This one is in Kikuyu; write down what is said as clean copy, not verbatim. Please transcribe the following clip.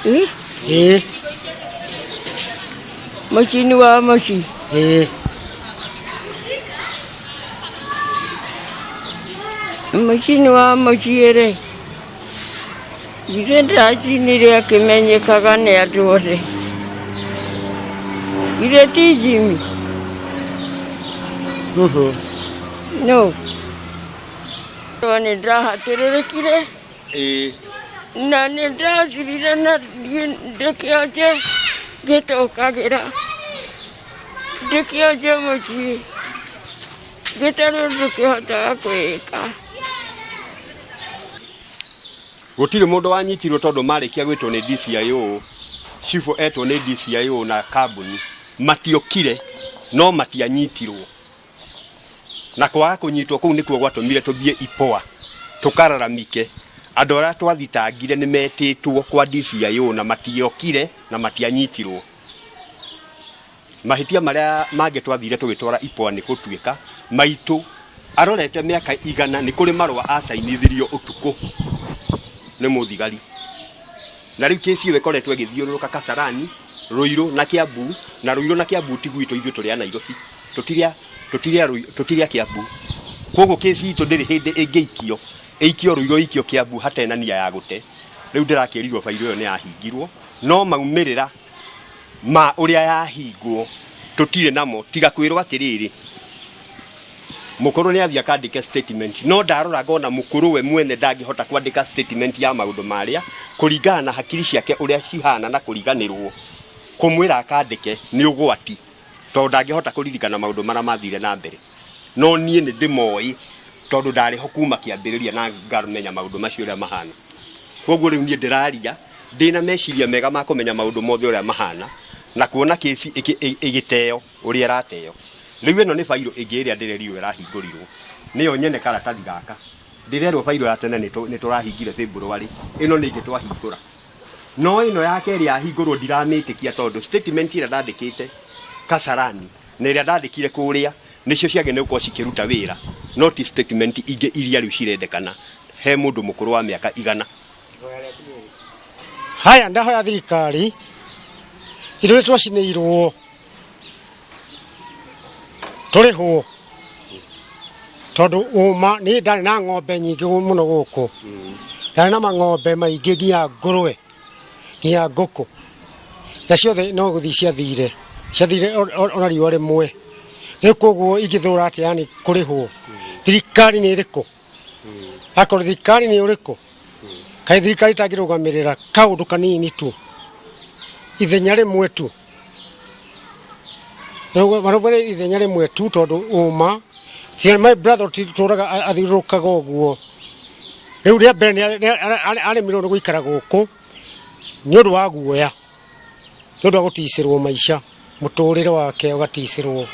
Ĩ? Ĩĩ. Mũcini wa mũci. Ĩĩ. Mũcini wa mũciĩ rĩ, githĩ ndacinire akĩmenyekaga nĩ andũ othe? Githĩ ti Jimmy? No. Nĩ ndahatĩrĩrĩkire. Ĩĩ. Na nĩ ndacirire na thiĩ ndĩkĩonje ngĩtũkagĩra ndĩkĩonje mũciĩ gĩtarĩ ũndũ kĩhotaga kwĩka. Gũtirĩ mũndũ wanyitirwo tondũ marĩkia gwĩtwo nĩ DCIO, cibũ etwo nĩ DCIO na kambuni, matiokire no matianyitirwo. Na kwaga kũnyitwo kũu nĩkuo gwatũmire tũthiĩ IPOA tũkararamike. Andũ arĩa twathitangire nĩ metĩtwo kwa DCIO na matiokire na matianyitirwo. Mahĩtia marĩa mangĩ twathire tũgĩtwara IPOA nĩ gũtuĩka maitũ arorete mĩaka igana nĩ kũrĩ marũa acainithirio ũtukũ nĩ mũthigari. Na rĩu kĩci ĩyo ĩkoretwo ĩgĩthiũrũrũka Kasarani, Ruiru na Kiambu, na Ruiru na Kiambu ti gwitũ ithuĩ tũrĩ a Nairobi. Tũtirĩ a tũtirĩ a tũtirĩ a Kiambu. Kwoguo kĩci itũ ndĩrĩ hĩndĩ ĩngĩikio, ĩikio Ruiru ĩikio Kiambu hatarĩ na nia ya gũte. Rĩu ndĩrakĩrirwo bairũ ĩyo nĩ yahingirwo, no maumĩrĩra ma ũrĩa yahingwo tũtirĩ namo tiga kwĩrwo atĩrĩrĩ, mũkũrũ nĩ athiĩ akandĩke statement, no ndarora ngona mũkũrũ we mwene ndangĩhota kwandĩka statement ya maũndũ marĩa kũringana na hakiri ciake ũrĩa cihana na kũriganĩrwo, kũmwĩra akandĩke nĩ ũgwati tondũ ndangĩhota kũririkana maũndũ marĩa mathire na mbere. No niĩ nĩ ndĩmoĩ tondũ ndarĩ ho kuma kĩambĩrĩria na ngamenya maũndũ macio ũrĩa mahana. Kwoguo rĩu niĩ ndĩraria ndĩna meciria mega ma kũmenya maũndũ mothe ũrĩa mahana na kuona kĩci ĩgĩteo ũrĩa ĩrateo. Rĩu ĩno nĩ bairũ ĩngĩ ĩrĩa ndĩrerirwo ĩrahingũrirwo, nĩyo nyene karatathi gaka. Ndĩrerwo bairũ ya tene nĩ tũrahingire February, ĩno nĩ ĩngĩ twahingũra. No ĩno ya kerĩ yahingũrwo ndiramĩtĩkia tondũ statement ĩrĩa ndandĩkĩte Kasarani na ĩrĩa ndandĩkire kũrĩa nĩcio ciagĩrĩire gũkorwo cikĩruta wĩra, no ti statement ingĩ iria rĩu cirendekana he mũndũ mũkũrũ wa mĩaka igana. Haya, ndahoya thirikari ithuĩ twacinĩirwo tũrĩhwo tondũ ũma niĩ ndarĩ na ng'ombe nyingĩ mũno gũkũ, ndarĩ na mang'ombe maingĩ nginya ngũrwe nginya ngũkũ na ciothe no gũthiĩ ciathire, ciathire ona riũa rĩmwe. Rĩu koguo ingĩthũra atĩa yani kũrĩhwo? Thirikari nĩ ĩrĩkũ? Akorwo thirikari nĩ ũrĩkũ? Kaĩ thirikari ĩtangĩrũgamĩrĩra kaũndũ kanini tu, ithenya rĩmwe tu? Marũgamĩrĩre ithenya rĩmwe tu tondũ ũma, my brother tũraga athiũrũrũkaga ũguo. Rĩu rĩa mbere aremirwo nĩ gũikara gũkũ nĩ ũndũ wa guoya, nĩ ũndũ wa gũticĩrwo maica, mũtũrĩre wake ũgaticĩrwo.